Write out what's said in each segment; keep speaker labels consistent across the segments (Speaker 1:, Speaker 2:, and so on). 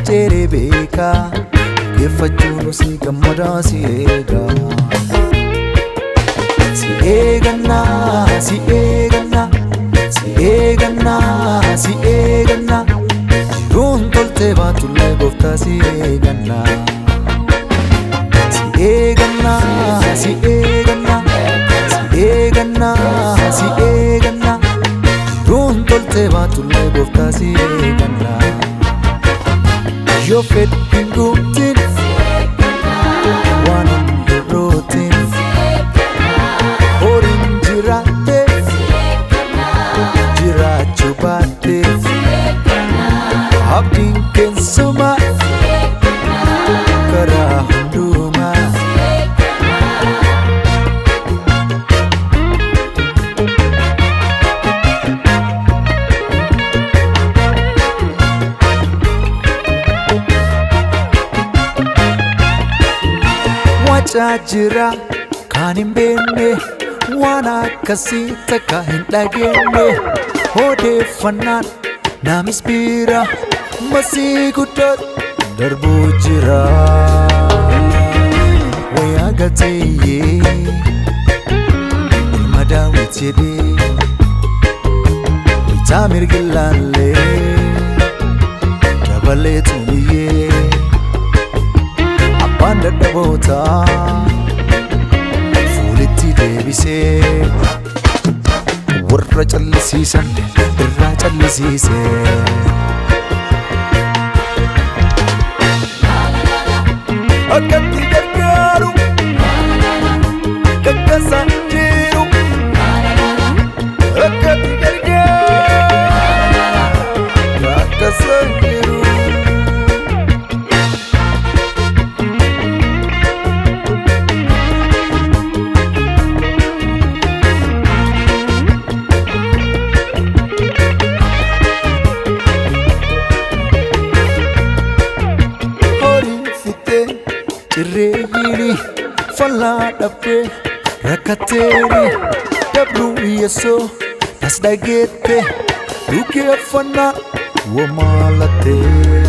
Speaker 1: qajeelee beekaa Geeffachuun si gammadaa si eegaa Si eegannaa si eegannaa si eegannaa si eegannaa Jiruun toltee baatullee gooftaa si eegannaa Si eegannaa si eegannaa si eegannaa si eegannaa Jiruun toltee baatullee gooftaa si eegannaa Yoo fedhiin guutin waan hin birootin horiin jiraatte jiraachuu baatte abdiin keensuma karaa hundumaa. Wacaa jira kan hin beekne waan akkasii takka hin dhageenye odeeffannaan namis bira masii guddaa darbuu jira. Wayyaa galteeyyee ilma daawit jedhee bitaa mirgi laallee dabalee tumiyyee. Abbaan dadhabootaa fuulitti deebisee warra callisiisan irraa callisiisee. Akkatti gargaaru kakkasaa jiru akkatti gargaaru kakkasaa jiru. Horii fixee cirreeyyiini fallaa dhabdee rakkatteeni dabruu yeessoo tas dhageette dhugeeffannaa wamaalattee.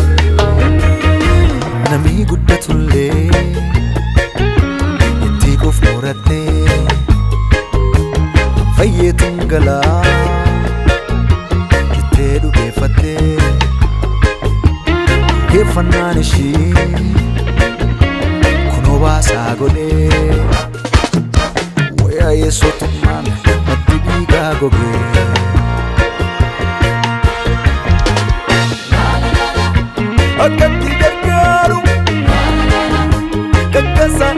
Speaker 1: Namni guddatullee itti of murattee fayyeetuun galaa jettee dhugeeffattee. Dhugeeffannaan ishii kunoo baasaa godhee wayyaa yeessootummaan maddi dhiigaa gogee. Akkatti gargaaru kakkasaa